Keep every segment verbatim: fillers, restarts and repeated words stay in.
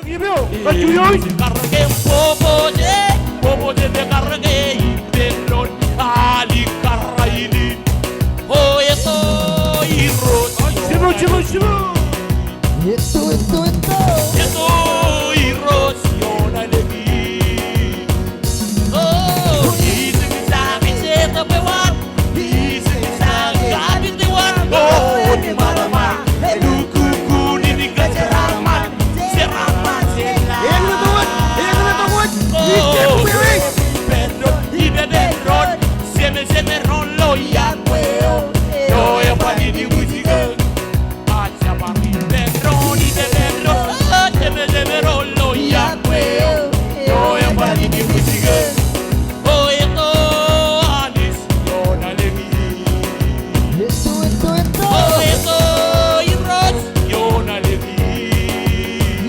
Ipeo, kajjojo. Karōke bōbōje, bōbōje me karōke ippān doon, alikkar rainin. O eto Irooj. Jebo, jebo, jebo. Eto, eto, eto. Eto Irooj ioon ālōki. O, ijin jake jetōb eo an. Ijin jake kapit eo an. O, liṃalōṃa. Lukkuun in kōjeraaṃṃan. Jeraaṃṃan jeḷā. Eñin tok wōt. Eñin tok wōt. O, ippān doon. Ippān doon. Jemejemaroñ lo iọkwe eo. Eo eban in ibwijkō. Jabdewōt ippān doon, ippān doon, jemejemaroñ lo iọkwe eo, eo eban in ibwijkō. O eto Anij ioon ālōki. Eto, eto, eto. O eto Irooj ioon ālōki.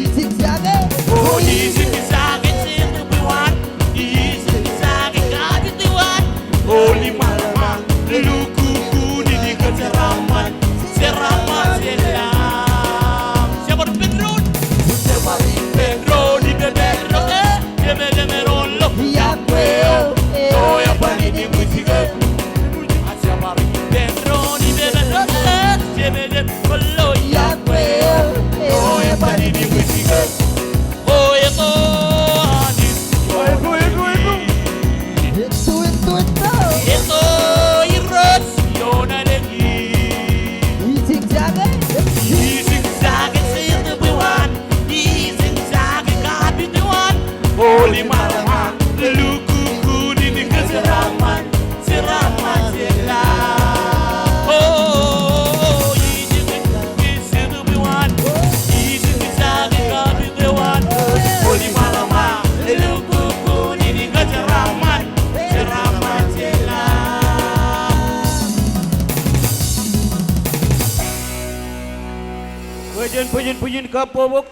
Ijin jake. O ijin jake jetōb eo an, ijin jake kapit eo an. O liṃalōṃa, lukkuun in kōjeraaṃṃan, jeraaṃṃan jeḷā. Jabdewōt ippān doon, jabdewōt ippān doon, ippān doon, e, jemejemaroñ lo iọkwe eo, eo eban in ibwijkō. Jabdewōt ippān doon, ippān doon, e, jemejemaroñ lo iọkwe eo, eo eban in ibwijkō. O eto Anij. Eto, eto, eto. Eto, eto, eto. Eto Irooj ioon ālōki. Ijin jake. Ijin jake jetōb eo an. Ijin jake kapit eo an. O liṃalōṃa. Lukkuun in kōjeraaṃṃan. Jeraaṃṃan jeḷā. O, ijin jake jetōb eo an. Ijin jake kapit eo an. O liṃalōṃa, lukkuun in kōjeraaṃṃan, jeraaṃṃan jeḷā. Bwijin, bwijin, bwijin kab bōkbōk.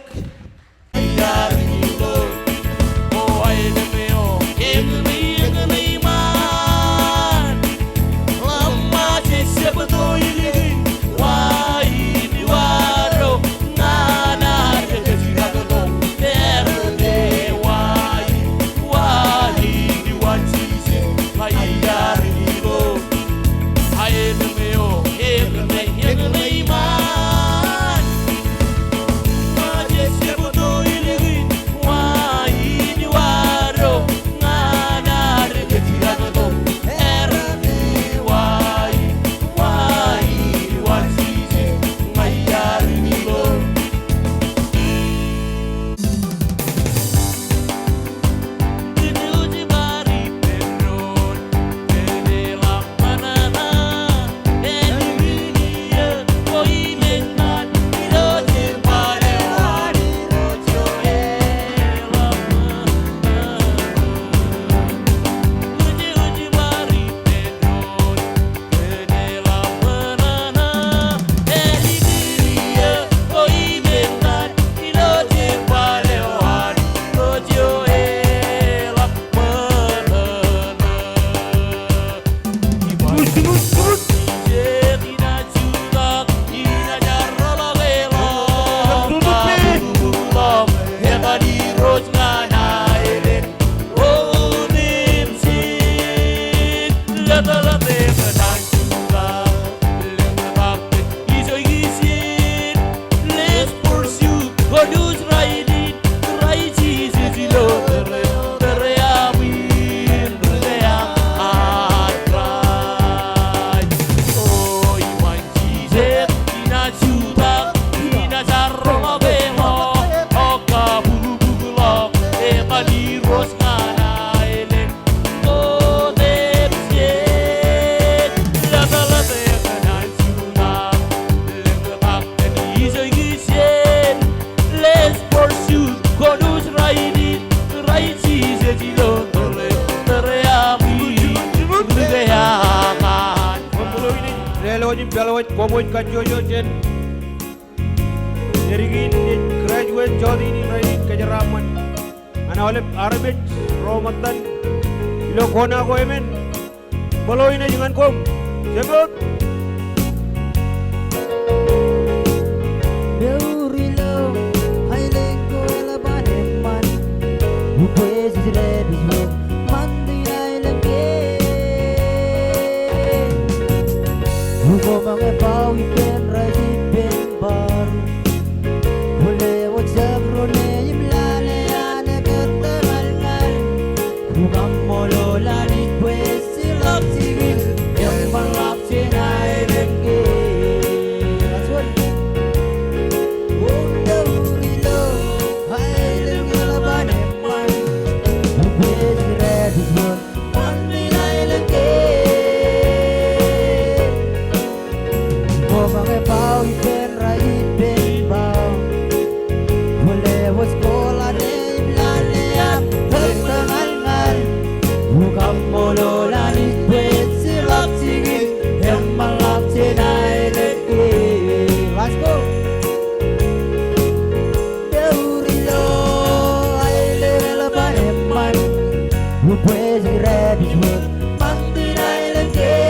Lelọk im pālwōj, koṃṃool kajjojo jān ālikin ej graduate jota in rainin, kōjeraaṃṃan ñan aolep armej ro ṃōttan ilo kona ko emān. Bōloin ej ñan koṃ. Jebot. Mour ilo aelōñ ko eḷap aō Ebao ippān raij ippān bar. Bōlen wōj ḷọk ro ṇe im lale an ekōtñalñal. Ukaṃṃoolol Anij bwe ej jeḷā jikin eṃṃanḷọk jān aelōñ kein. That's right. Wōn dour ilo aelōñ eḷap an eṃṃan. Bwe ej kōrā dik wōt ṃantin aelōñ kein. Koṃṃool ebao ippān raij ippān bao. Bōlen wōj kooḷ ṇe im lale an ekōtñalñal. Ukaṃṃoolol Anij bwe ej jeḷā jikin eṃṃanḷọk jān aelōñ kein. Let's go. Dour ilo aelōñ eḷap an eṃṃan. Bwe ej kōrā dik wōt ṃantin aelōñ kein.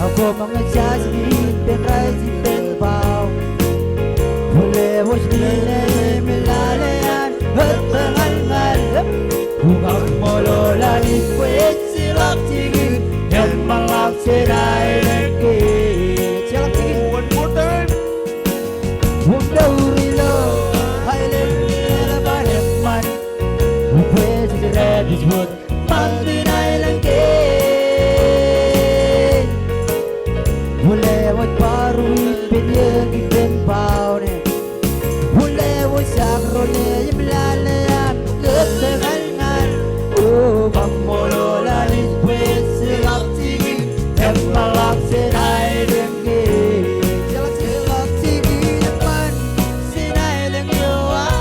Ak koṃṃool ejja jikin ippān raij ippān bao. Bōlen wōj ṇe im lale an ekōtñalñal. Ukaṃṃoolol Anij bwe ej jeḷā jikin eṃṃanḷọk jān aelōñ kein. Jeḷā jikin. One more time. Wōn dour ilo aelōñ eḷap an eṃṃan. Bwe ej kōrā dik wōt ṃantin aelōñ kein. Bōlen wōj bar ippān eō ippān bao ṇe. Bōlen wōj jar ro ṇe im lale an ekōtñalñal. Ukaṃṃoolol Anij bwe ej jeḷā jikin eṃṃanḷọk jān aelōñ kein. Jeḷā jikin eṃṃan jān aelōñ eo aṃ.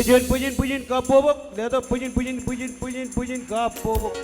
Bwijin, bwijin, bwijin, kabbokbok. Letok bwijin, bwijin, bwijin, bwijin, bwijin, kabbokbok.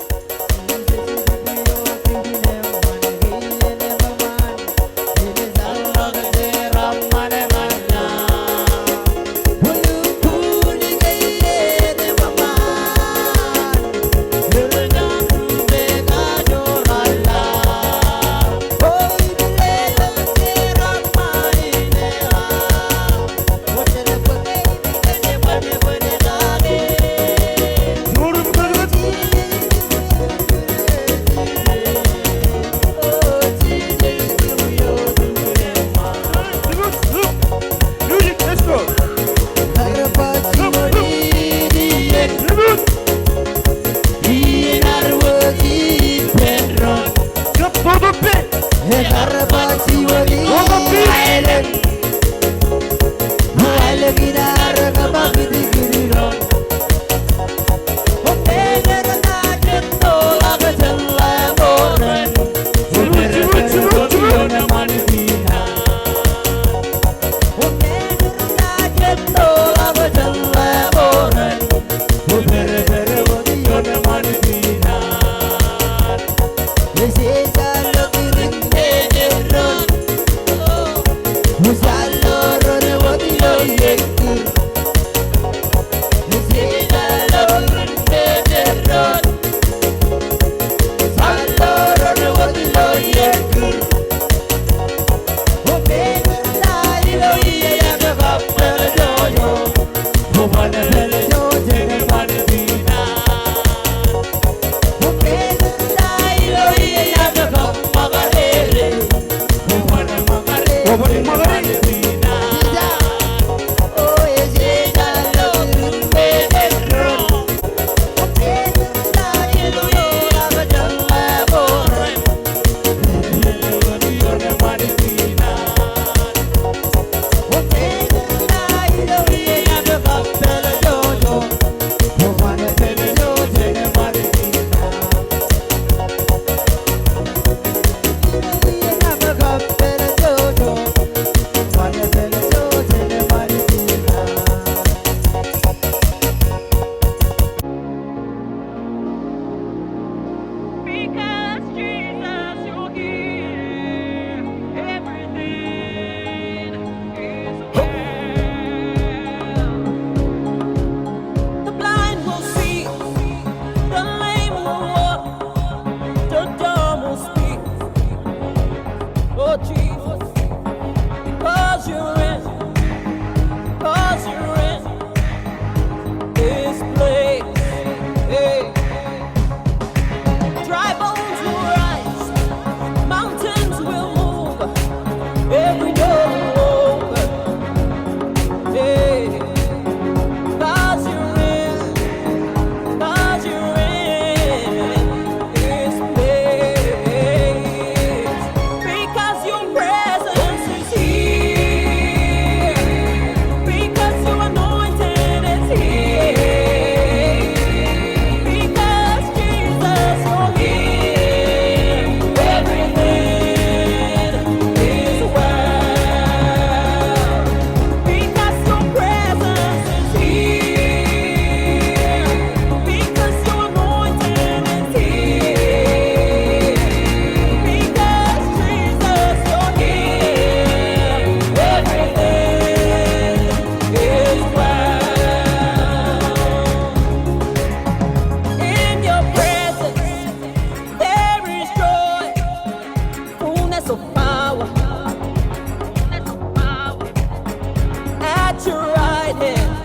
Your right hand,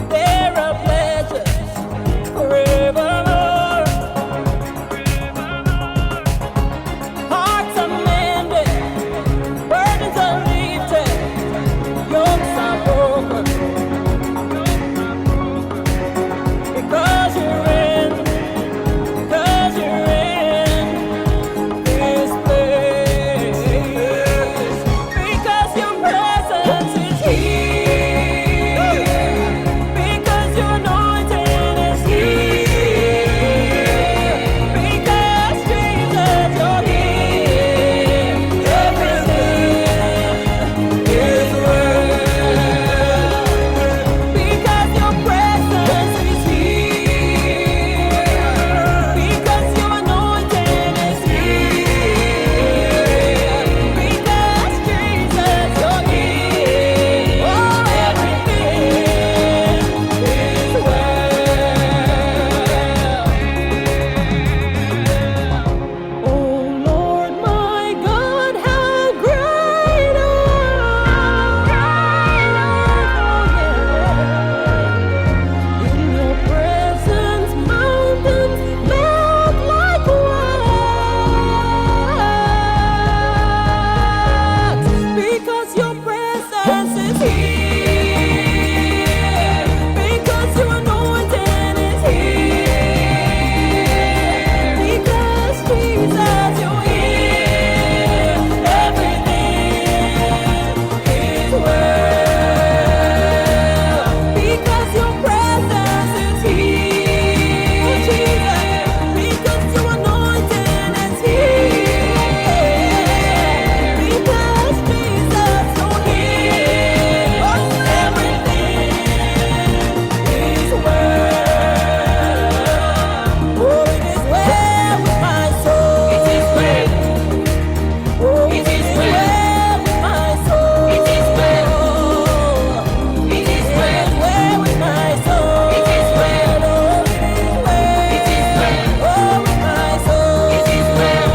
there are pleasures forevermore. Hearts are mended, burdens are lifted, yokes are broken. Because you reign, because you reign, this place. Because your presence is here. Because your anointing is here. Because Jesus, you're here. Everything is well. Because your presence is here. Because your anointing is here. Because Jesus, you're here. Oh, everything is well. Oh Lord, my God, how great are you! In your presence, mountains melt like wax. Because your presence is here. Because your anointing is here. Because Jesus, you're here. Everything is well. Because your presence is here. Oh, Jesus. Because your anointing is here. Because Jesus, you're here. Oh, everything is well. Oh, it is well with my soul. It is well. Oh, it is well with my soul. It is well. It is well with my soul. It is well. Oh, it is well. It is well. Oh, with my soul. It is well.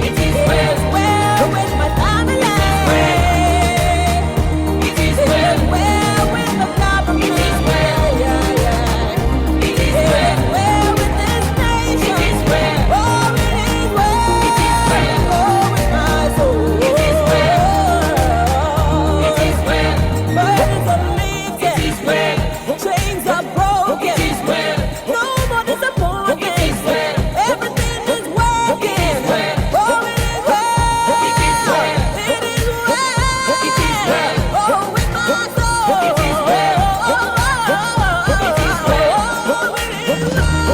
It is well with my family. It is well with the government. It is well. It is well with this nation. It is well. Oh, it is well. It is well. Oh, with my soul. It is well. It is well. Burdens are lifted. It is well. Chains are broken. It is well. No more disappointment. It is well. Everything is working. It is well. Oh, it is well. It is well. It is well. Oh, with my soul. It is well. It is well. Oh, it is well.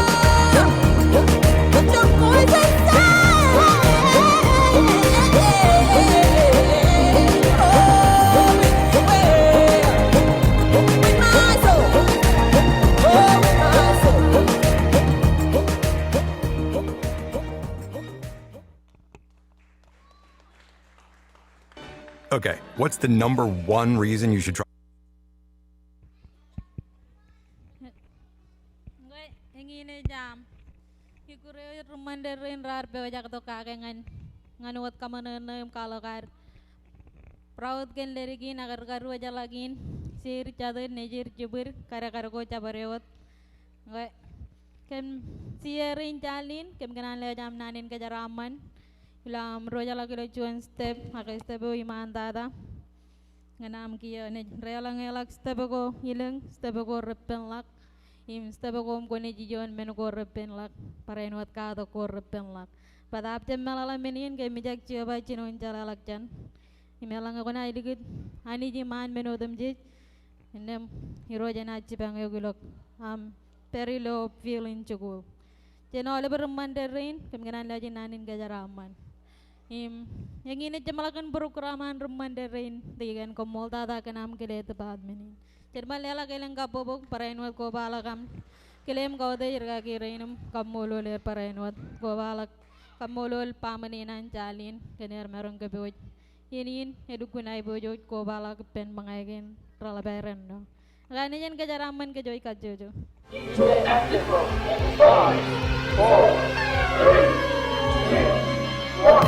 Put your voice and say, oh, with my soul. Oh, with my soul. Okay, what's the number one reason you should try? Ñe, eñin ej aṃ. Ikkure eo ri ṃanderein raar pojak tok kake ñan, ñan wōt kaṃōṇōṇō im kwaḷọk ad. Proud kōn ledik in ak rūkaki wōj ḷọk in, jeid jatid, nejied jibwid, kadkad ko jabdewōt. Ñe, kōm share in Charlene, kōm kōṇaan lewōj aṃ naan in kōjeraaṃṃan. Ilo aṃ diwōjḷọk ilo juon step, ak step eo iṃaantata. Ñan aṃ kiiō, naaj deḷọñeḷọk step ko ilōñ, step ko repenḷọk. Im step ko im kwōnaaj iioon men ko repenḷọk, barāinwōt katak ko repenḷọk. Bōtaab jab meḷeḷe men in ke mijak Jeova jinoin jeḷāḷọkjeṇ. Im eḷaññe kwōnaaj likūt Anij iṃaan men otemjej, innām Irooj enaaj jipañ eok ilo aṃ pād ilo field in jikuuḷ. Jen aolep ri ṃanderein, kōm kōṇaan lewōj naan in kōjeraaṃṃan. Im, eñin ej jeṃḷọkin program an ri ṃanderein, ikōṇaan kaṃṃooltata kōn aṃ kile department in. Jen ṃōk leḷọk elōñ kabbokbok, barāinwōt kobaḷọk aṃ kile im kautiej rūkaki rein im kaṃṃoolol er barāinwōt. Kobaḷọk kaṃṃoolol baaṃle in an Charlene, kōn er maroñ kōpooj. Iien in, elukkuun aiboojoj, kobaḷọk ippān ṃōñā kein reḷap eo renno. Ak Anij en kōjeraaṃṃan kōj kajjojo. Five, four, three, two, one.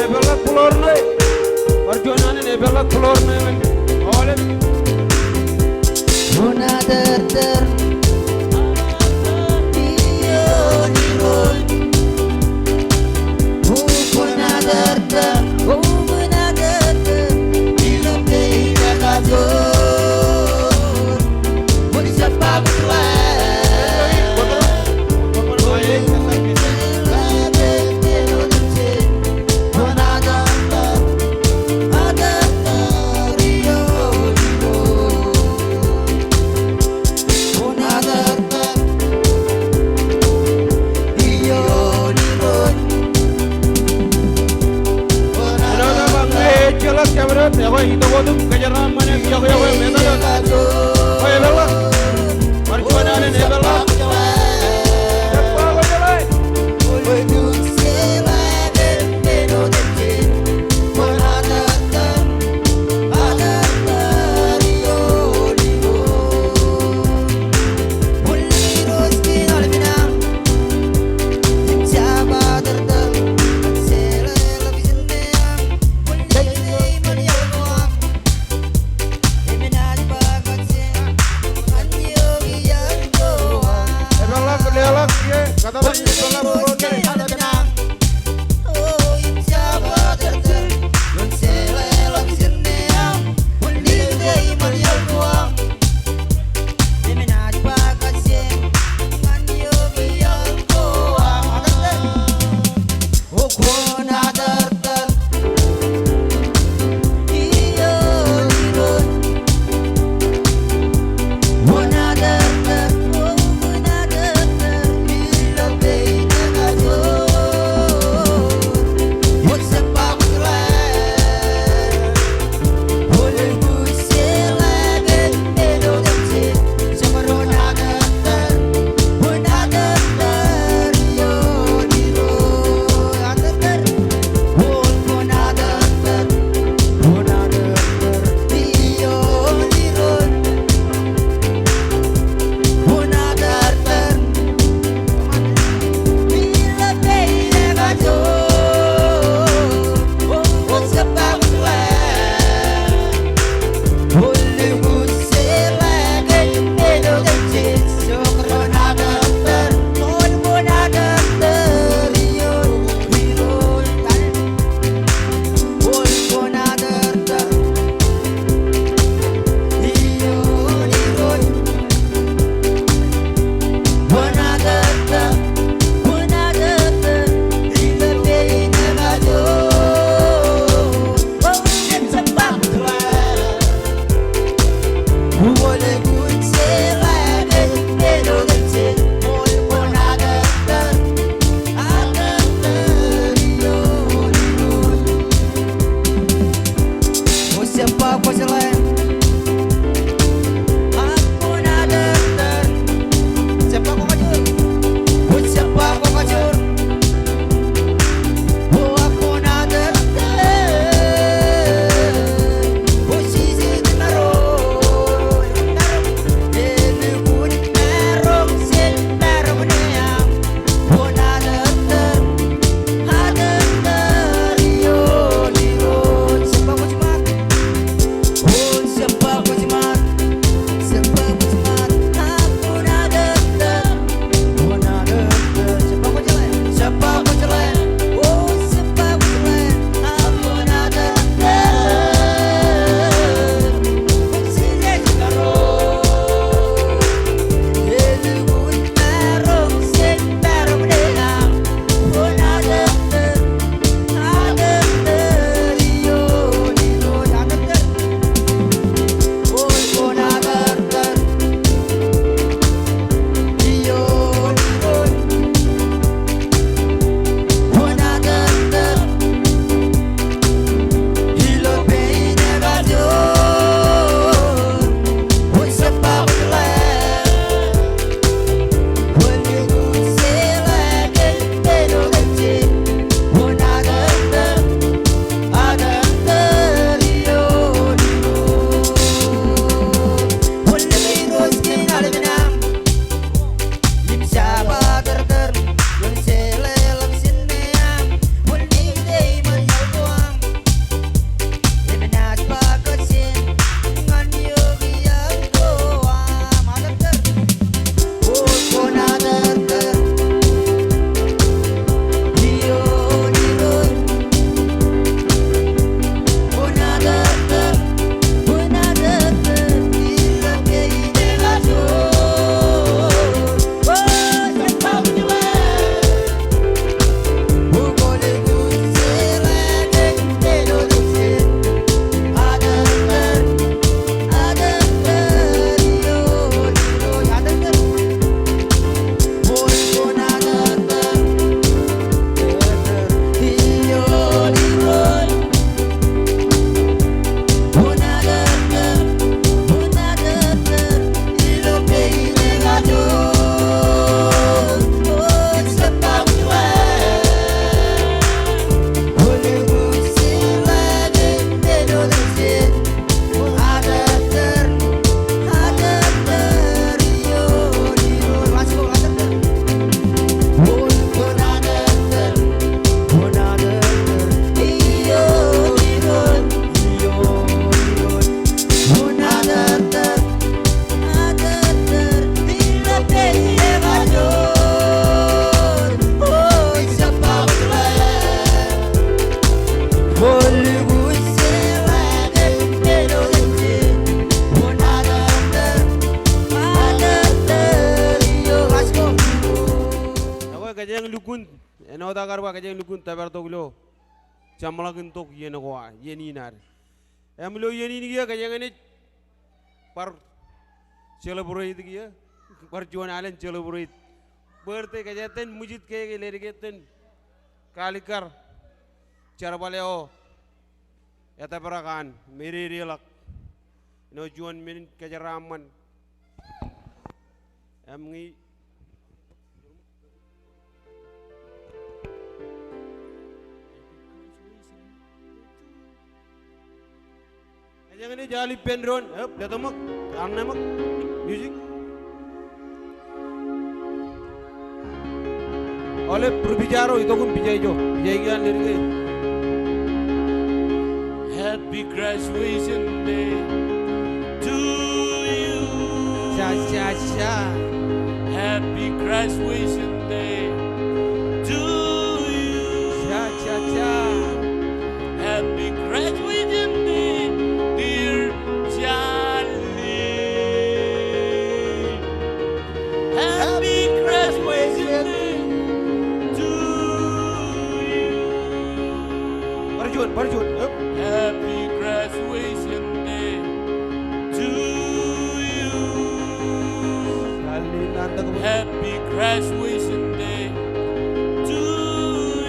Epeḷḷọk floor ṇe. Bar juon alen epeḷḷọk floor ṇe. Aolep. Ekwe, itok wōt im kōjeraaṃṃan im iọkwe, iọkwe, im etal wōt. Ekwe, epeḷḷọk. Bar juon alen epeḷḷọk. Ekwe, kōjeañ lukkuun, āinwōt aō kar ba, kōjeañ lukkuun tōpartok ilo jeṃḷọkin tok iien ko ad, iien in ad. Im ilo iien in kiiō kōjeañ naaj bar celebrate kiiō, bar juon alen celebrate birthday kōj, etan ṃwijit ke, ke ledik etan kaalikkar jerbal eo etōprak an, im ededeḷọk āinwōt juon men in kōjeraaṃṃan. Im ñe Kōjeañ naaj al ippān doon, ep, letok, armej, music. Aolep ri pija ro itok im pija ijo, pija ijo an ledik e. Happy graduation day to you. Cha, cha, cha. Happy graduation day to you. Cha, cha, cha. Happy graduation day, dear Charlie. Happy graduation day to you. Bar juon, bar juon. Ep. Happy graduation day to you. Happy graduation day to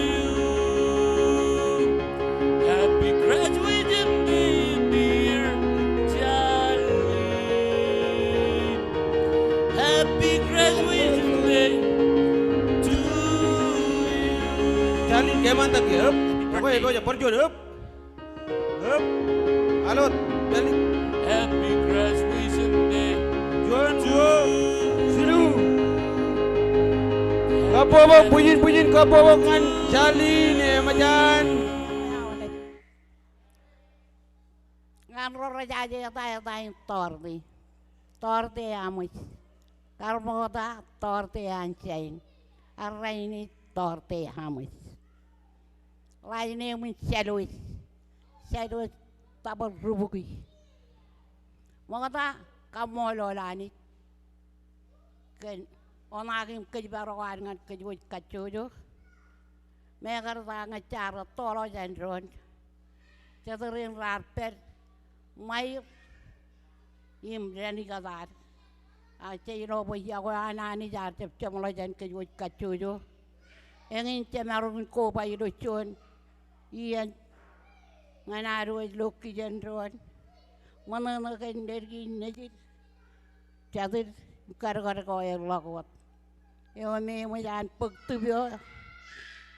you. Happy graduation day, dear Charlie. Happy graduation day to you. Charlie, kōṃṃan tak, ep. Happy birthday. Bar juon, ep. Ep. Alot, Charlie. Happy graduation day. Juon, ruo, jilu. Kabbokbok, bwijin, bwijin, kabbokbok ñan Charlie im ejān. Ñan ro rej aje eta, eta in Tọọrte. Tọọrte Aṃōj. Kar ṃokta Tọọrte Anjain. Ak rainin Tọọrte Aṃōj. Last name in Jalois. Jalois Tabōt Rubukwi. Ṃokta kaṃṃoolol Anij kōn oṇaak im kōjparok eo an ñan kōjwōj kajjojo. Mekarta ñe jaar ettoḷọk jān doon, jet rein raar pād ṃaer im dān ikōtaad. Ak jej lo bwe iọkwe an Anij ear jab jeṃḷọk jān kōjwōj kajjojo. Eñin jemaroñ in koba ilo juon iien ñan ad wōj lo kijendoon. Ṃōṇōṇō kōn ledik in nejid, jatid im kadkad ko eḷḷọk wōt. Eo me eṃōj an bōk tūb eo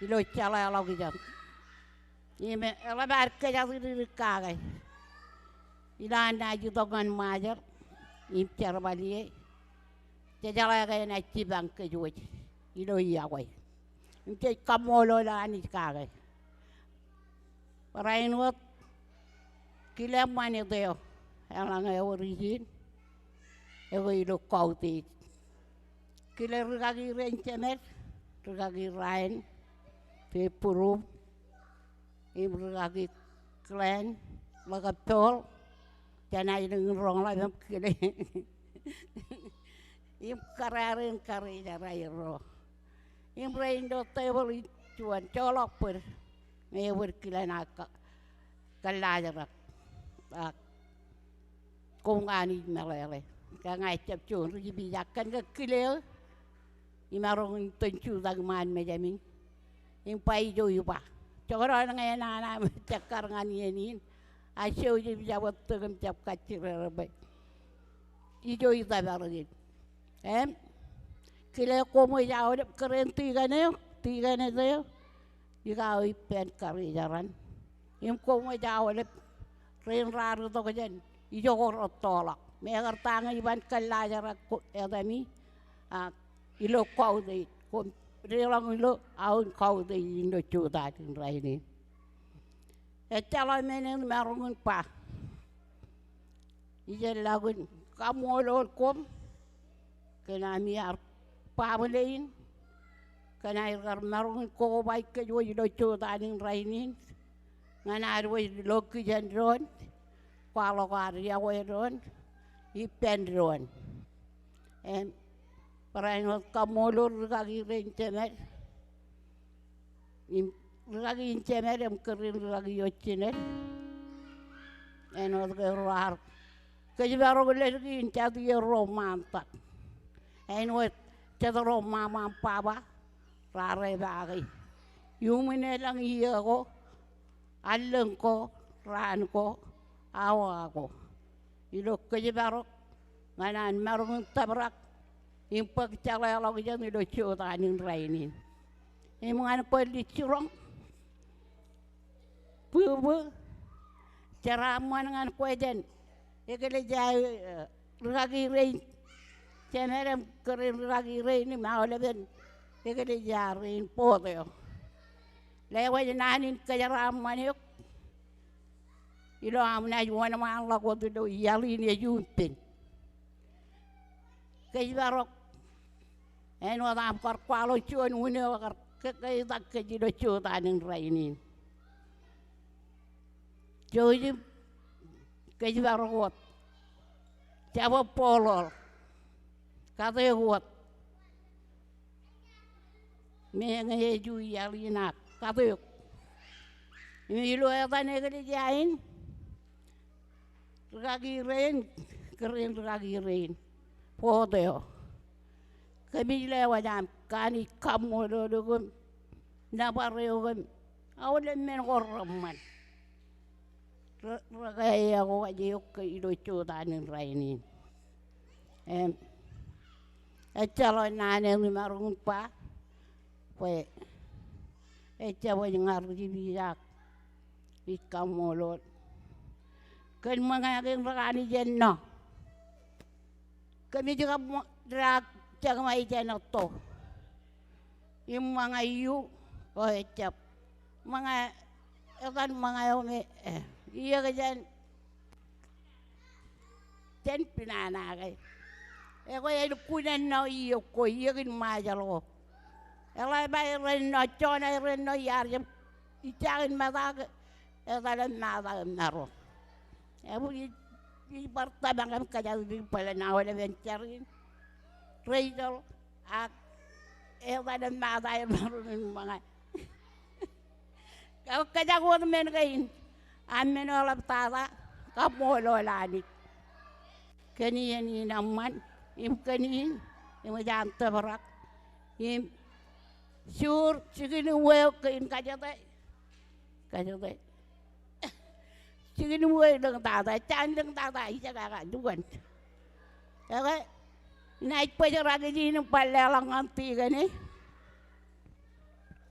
ilo jeḷāḷọkjeṇ. Im eḷap ad kōjatdikdik kake. Ilo an naaj itok ñan Ṃajeḷ im jerbal ie, jejeḷā ke enaaj jipañ kōjwōj ilo iọkwe. Im jej kaṃṃoolol Anij kake. Barāinwōt kile ṃanit eo eḷaññe ewōr ijin, ekwe ilo kautiej. Kile rūkaki rein jemed, rūkaki Ryan, Dave Brum, im rūkaki Glenn, Ḷōkaptol, jenaaj lōñ in roñḷap im kile. Im kōrā rein karijer aerro. Im rein ilo tebōḷ in juon joḷọk bōd ñe ebōd kilen aō kōllaajrak. Ak koṃ kōṇaan ij meḷeḷe ke ña ij jab juon ri jipij ak kōn ke kile eō imaroñ in iton jutak iṃaan mejamin. Im ba ijo iba, jekdọọn ñe enana im jekkar ñan iien in, ak jouj im jab ettōr im jab kajjirere bwe ijo itōpar in. Im kile koṃij aolep kōrā in tikōn eo, tikōn eo, ikau ippān karijeran. Im koṃij aolep rein raar itok jān ijoko rettoḷọk. Mekarta ñe iban kōllaajrak ko etami, ak ilo kautiej, koṃ deḷọñ ilo aō in kautiej in ilo jota in rainin. Ejjeḷọk men in imaroñ in ba. Ij ḷọk in kaṃṃoolol koṃ kōn ami ad baaṃle in, kōn aer kar maroñ in kobaik kōjwōj ilo jota in rainin. ñan ad wōj lo kijen doon, kwaḷọk ad yokwe doon, ippān doon. Im barāinwōt kaṃṃoolol rūkaki rein jemed, im rūkaki in jemed im kōrā in rūkaki eo jined. Āinwōt ke ro ar kōjparok ḷọk in jatū eo ro ṃaantak. Āinwōt jet ro ṃaṃa im baba raar epaake. Iuṃwin elōñ iiō ko, allōñ ko, raan ko, awa ko. Ilo kōjparok ñan an maroñ in tōprak im bōk jeḷāḷọkjeṇ ilo jota in rainin. Im ñan kwe lijjiroñ, bwibwi, jeraaṃṃan ñan kwe jān eklejia, eh, rūkaki rein jemed im kōrā in rūkaki rein im aolepen eklejia rein bōd eo. Lewōj naan in kōjeraaṃṃan eok ilo aṃ naaj wōnṃaanḷọk wōt ilo iaḷ in ej umpin. Kōjparok āinwōt aṃ kar kwaḷọk juon wūn eo kar ke-, ketak kōj ilo jota in rainin. Jouj im kōjparok wōt. Jab bōkḷọk. Kate eok wōt. Meñe ej u iaḷ in ak kate eok. Im ilo etan eklejia in, rūkaki rein, kōrā in rūkaki rein bōd eo, kōmij lewōj aṃ kanooj kaṃṃoolol eok im nōbar eok im aolep men ko reṃṃan. Re-, rekāāl ko kajjioñ ke ilo jota in rainin. Im ejjeḷọk naan eo imaroñ in ba bwe ejjab wōj ñan ri-jipij ak ij kaṃṃoolol kōn ṃōñā kein rekanooj ennọ. Kōmij kaṃṃoolol ak jekṃai jān etto im ṃōñā iu, o ejjab ṃōñā, etan ṃōñā eo me, eh, iiō jān jān pinana ke. Ekwe elukkuun ennọ iiō ko, iiō in Ṃajeḷ ko. Eḷap aer ennọ, Jona er ennọ iar jab ijjaakin mata ke etal eo Mata im Maro. Ebwe ij, ij bar tōmak im kōjatdikdik bōlen aolepen jar in, Rachel, ak etal eo Mata er maroñ in ṃōñā. Kōjak wōt men kein, aṃ men eo eḷap tata, kaṃṃoolol Anij kōn iien in eṃṃan, im kōn in, im ej an tōprak, im juur jikin uwe eo kein kajete, kajete. Jikin uwe eo lōñ tata, ejjañin lōñ tata, ijekaka, lukkuun. Ekwe, inaaj bōjrak ijin im bar leḷọk ñan tikōn e.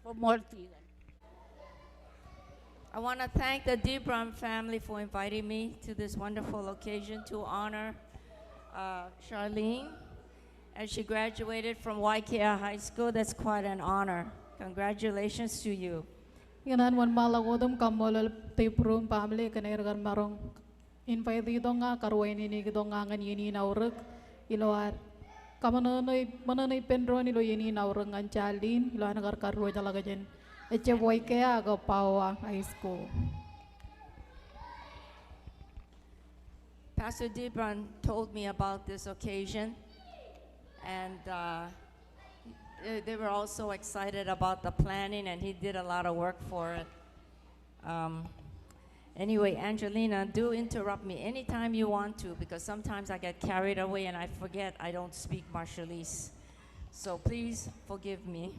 Koṃṃool tikōn. I want to thank the Dibran family for inviting me to this wonderful occasion to honor, uh, Charlene as she graduated from Vaikea High School. That's quite an honor. Congratulations to you. Ikōṇaan wōnṃaanḷọk wōt im kaṃṃoolol Dibran family kōn aer kar maroñ invite itok ña, karuwainene itok ña ñan iien in aorōk ilo ad kaṃōṇōṇō, ṃōṇōṇō ippān doon ilo iien in aorōk ñan Charlene ilo an kar kadiwōjḷọk jān ejjab Vaikea ak Paoa High School. Pastor Dibran told me about this occasion, and, uh, they, they were also excited about the planning, and he did a lot of work for it. Um, anyway, Angelina, do interrupt me anytime you want to, because sometimes I get carried away and I forget I don't speak Marshallese. So please forgive me.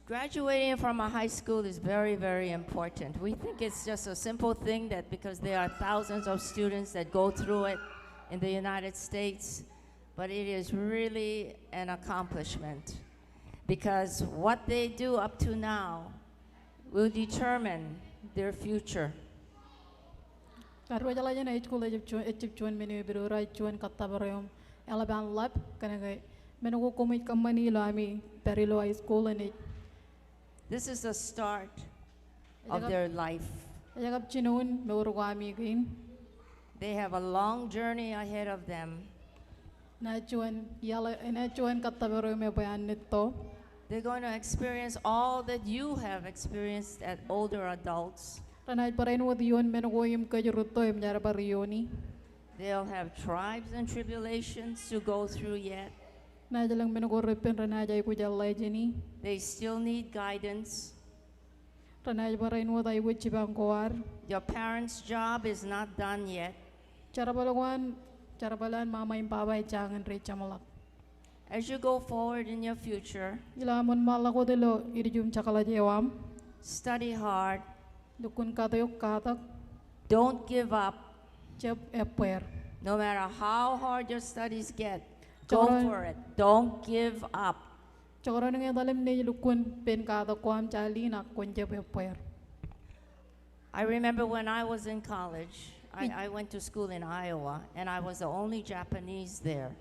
Graduating from a high school is very, very important. We think it's just a simple thing that because there are thousands of students that go through it in the United States, but it is really an accomplishment because what they do up to now will determine their future. Kadiwōjḷọk jān high school ejjab juon, ejjab juon men eo epidodo, ej juon kōttōpar eo im eḷap an ḷap, kōnke men ko koṃij kōṃṃani ilo ami pād ilo high school eṇ ej. This is the start of their life. Ej kab jinoin mour ko ami kein. They have a long journey ahead of them. Enaaj juon iaḷ, enaaj juon kōttōpar eo me bwe an nitto. They're going to experience all that you have experienced as older adults. Renaaj barāinwōt ioon men ko im kōj rūtto im jaar bar iooni. They'll have trials and tribulations to go through yet. Naaj lōñ men ko reppen renaaj aikuj eḷḷā jāni. They still need guidance. Renaaj barāinwōt aikuj jipañ ko ad. Your parents' job is not done yet. Jerbal ko an, jerbal an mama im baba ejjañin rej jeṃḷọk. As you go forward in your future, ilo aṃ wōnṃaanḷọk wōt ilo ilju im jekḷaj eo aṃ, study hard. Lukkuun katok, katak. Don't give up. Jab ebbeer. No matter how hard your studies get, go for it. Don't give up. Jekdọọn ñe etal im nej, lukkuun pen katak ko aṃ jān lien ak kwōn jab ebbeer. I remember when I was in college, I, I went to school in Iowa, and I was the only Japanese there.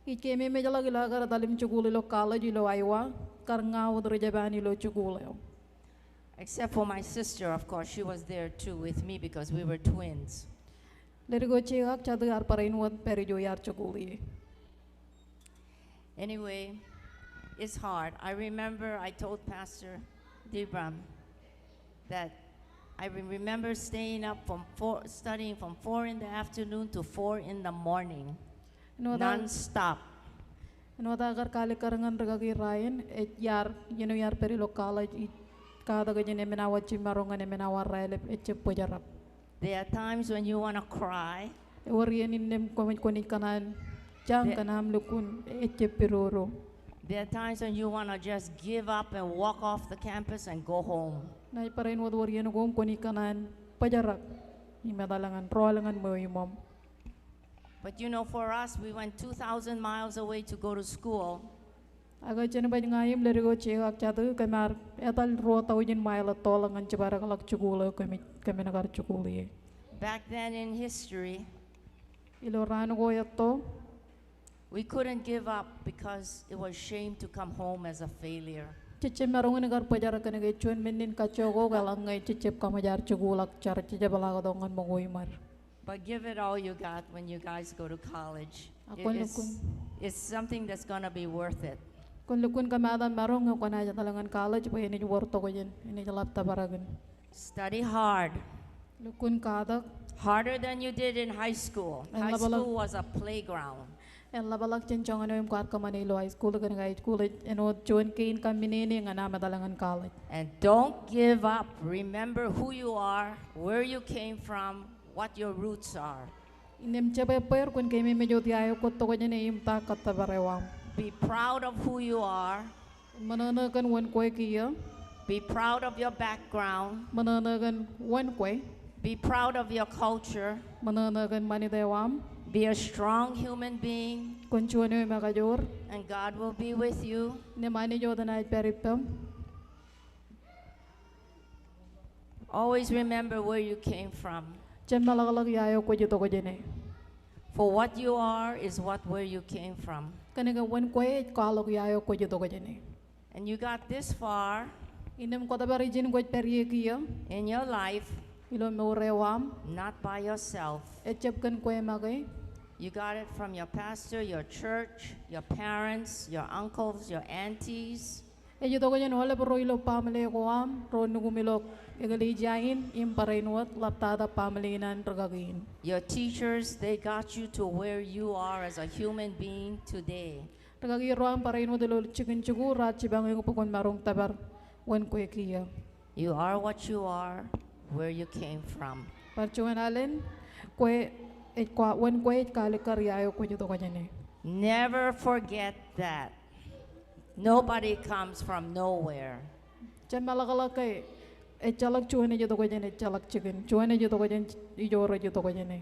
Ij keememejḷọk ilo aō kar etal im jikuuḷ ilo college ilo Iowa, kar ña wōt ri-Japan ilo jikuuḷ eo. Except for my sister, of course, she was there too with me because we were twins. Ledik eo jeiū ak jatū ear barāinwōt pād ijo iar jikuuḷ ie. Anyway, it's hard. I remember I told Pastor Dibram that I re-, remember staying up from four, studying from four in the afternoon to four in the morning, nonstop. Āinwōt aō kar kalikkar ñan rikaki Ryan, ej iar, you know, iar pād ilo college, ij katak jān emān awa jiṃṃaro ñan emān awa raelep, ejjab bōjrak. There are times when you wanna cry. Ewōr iien innām kwōn, kwōnaaj kōṇaan jañ kōn aṃ lukkuun ejjab pidodo. There are times when you wanna just give up and walk off the campus and go home. Naaj barāinwōt wōr iien ko im kwōnaaj kōṇaan bōjrak im etal ñan, rọọl ñan ṃweo iṃōṃ. But you know, for us, we went two thousand miles away to go to school. Ak jān baj ña im ledik eo jeiū ak jatū, kōm ar etal ruo taujin mile ettoḷọk ñan jibadekḷọk jikuuḷ eo kōmij, kōmin kar jikuuḷ ie. Back then in history, ilo raan ko etto, we couldn't give up because it was shame to come home as a failure. Jejjab maroñ in kar bōjrak kōnke juon men in kajjookok eḷaññe jejjab kaṃōj ad jikuuḷ ak jar jejjab ḷak tok ñan ṃōko iṃōd. But give it all you got when you guys go to college. Ak kwōn lukkuun, it's something that's gonna be worth it. Kwōn lukkuun kōmaat aṃ maroñ ñe kwōnaaj etal ñan college bwe enaaj wōr tokjān, enaaj ḷap tōprak in. Study hard. Lukkuun katak. Harder than you did in high school. High school was a playground. En ḷapḷọk jān joñan eo im kwaar kōṃṃane ilo high school kōnke high school ej āinwōt juon kein kamminene ñan aṃ etal ñan college. And don't give up. Remember who you are, where you came from, what your roots are. Innām jab ebbeer, kwōn keememej wōt ia eo kwōj tokjāne im ta kōttōpar eo aṃ. Be proud of who you are. Ṃōṇōṇō kōn wōn kwe kiiō. Be proud of your background. Ṃōṇōṇō kōn wōn kwe. Be proud of your culture. Ṃōṇōṇō kōn ṃanit eo aṃ. Be a strong human being. Kwōn juon eo emekajoor. And God will be with you. Innām Anij wōt enaaj pād ippaṃ. Always remember where you came from. Jab meḷọkḷọk ia eo kwōj itok jāne. For what you are is what, where you came from. Kōnke wōn kwe ej kwaḷọk ia eo kwōj itok jāne. And you got this far. Innām kwōj bar ijin kwōj pād ie kiiō. In your life. Ilo mour eo aṃ. Not by yourself. Ejjab kōn kwe make. You got it from your pastor, your church, your parents, your uncles, your aunties. Ej itok jān aolep ro ilo baaṃle ko aṃ, ro nukuṃ ilo eklejia in, im barāinwōt ḷaptata baaṃle in an rikaki in. Your teachers, they got you to where you are as a human being today. Rikaki ro aṃ barāinwōt ilo jikin jikuuḷ raar jipañ eok bwe kwōn maroñ tōpar wōn kwe kiiō. You are what you are, where you came from. Bar juon alen, kwe ej kwa-, wōn kwe ej kaalikkar ia eo kwōj itok jāne. Never forget that. Nobody comes from nowhere. Jab meḷọkḷọk ke ejjeḷọk juon ej itok jān ejjeḷọk jikin. Juon ej itok jān ijo rej itok jāne.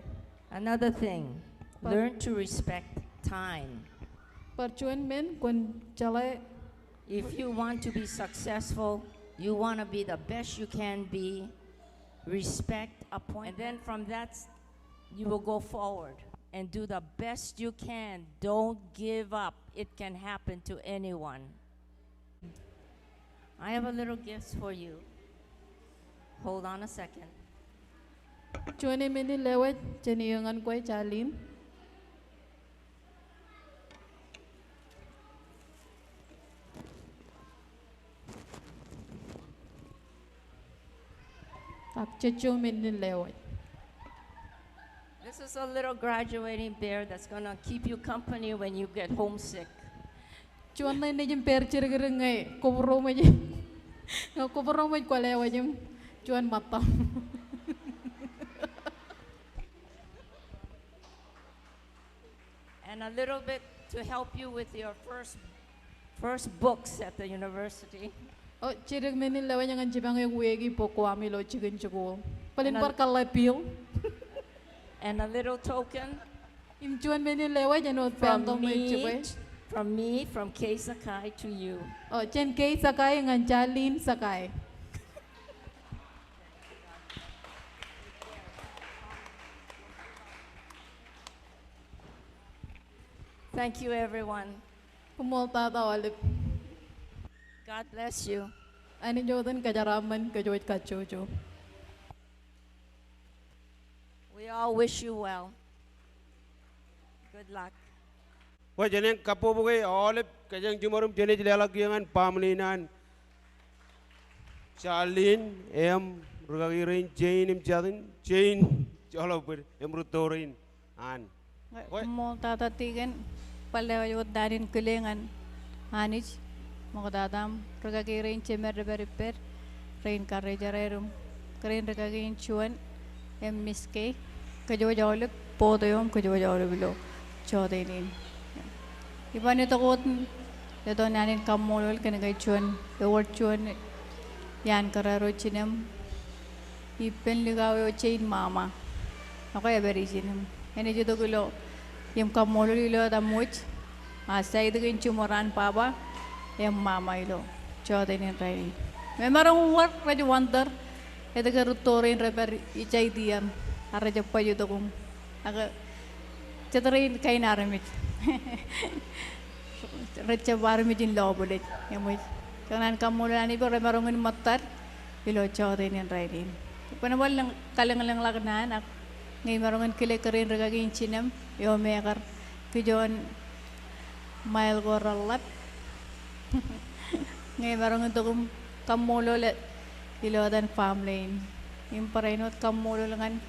Another thing, learn to respect time. Bar juon men, kwōn jeḷā. If you want to be successful, you wanna be the best you can be, respect appointment. And then from that, you will go forward and do the best you can. Don't give up. It can happen to anyone. I have a little gift for you. Hold on a second. Juon emenin lewōj jān eō ñan kwe, Charlene. ak jejjo men in lewōj. This is a little graduating bear that's gonna keep you company when you get homesick. Juon ṇe nejiṃ bear jidikdik ñe kwō būroṃōj, ñe kwō būroṃōj kwōlewōj im juon ṃōttaṃ. And a little bit to help you with your first, first books at the university. O, jidik men in lewōj ñan jipañ eok wiaiki bok ko aṃ ilo jikin jikuuḷ. Bōlen bar kōḷḷā bill. And a little token. Im juon men in lewōj āinwōt from me, from me, from Kay Sakai to you. O, jān Kay Sakai ñan Charlene Sakai. Thank you, everyone. Koṃṃool tata aolep. God bless you. Anij eo etan kōjeraaṃṃan kōj wōj kajjojo. We all wish you well. Good luck. Bwe jen kabbokbok e aolep kōjeañ jiṃor im jenaaj leḷọk iiō ñan baaṃle in an Charlene im rūkaki rein Jane im Justin, Jane, joḷọk bōd, im rūtto rein an. Koṃṃool tata Tiken, bar lewōj wōt naan in kile ñan Anij, ṃoktata im rūkaki rein jemed rej pād ippād, rein karijeraer im kōrā in rūkaki in juon, im Miss Kay, kōj wōj aolep, board eo im kōj wōj aolep ilo jọteen in. Iban itok wōt letok naan in kaṃṃoolol kōn ke juon, ewōr juon iaan kōrā ro jinem, ippān likao eo jein ṃaṃa. Ak ej pād ijin im enaaj itok ilo im kaṃṃoolol ilo etaṃ wōj, a, side kein jiṃor an baba im ṃaṃa ilo jọteen in rainin. Im emaroñ wōr rej wonder etke rūtto rein rej pād ijaid iiō ak rej jab baj itok im, ak jet rein kain armej rej jab armej in lọpḷọk. Eṃōj, kōṇaan kaṃṃoolol Anij bwe remaroñ in ṃōttad ilo jọteen in rainin. Iban bar lōñ, kalōñlōñḷọk naan ak ñe imaroñ in kile kōrā in rūkaki in jinem eo me kar kijoon ṃail ko reḷap. Ñe imaroñ in tok im kaṃṃoolol ilo etan family in. Im barāinwōt kaṃṃoolol ñan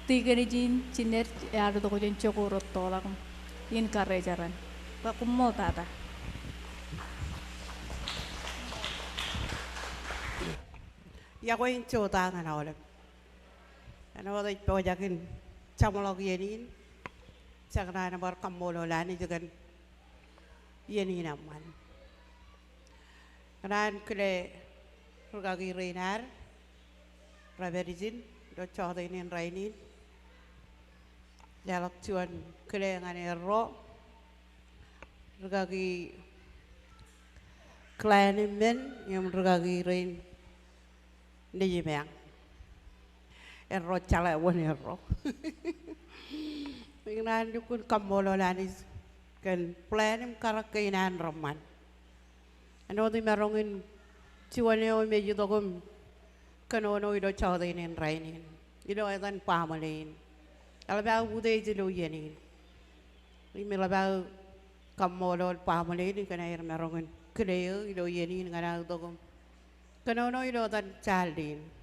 tikōn ijin jined ear itok jān jokwe rūttoḷọk im in karijeraṃ. Bwe koṃṃool tata. Iọkwe in jota ñan aolep. Āinwōt ej pojak in jeṃḷọk iien in, jej kōṇaan bar kaṃṃoolol Anij kōn iien in eṃṃan. Kōṇaan kile rūkaki rein ad rej pād ijin ilo jọteen in rainin. Leḷọk juon kile ñan erro, rūkaki Glenn im men, im rūkaki rein Nejime. Erro jeḷā wōn erro. Ikōṇaan lukkuun kaṃṃoolol Anij kōn plan im karōk kein an reṃṃan. Āinwōt imaroñ in juon eo im ej itok im kōnono ilo jọteen in rainin ilo etan baaṃle in. Eḷap aō utiej ilo iien in. Im eḷap aō kaṃṃoolol baaṃle in kōn aer maroñ in kile eō ilo iien in ñan aō itok im kōnono ilo etan Charlene.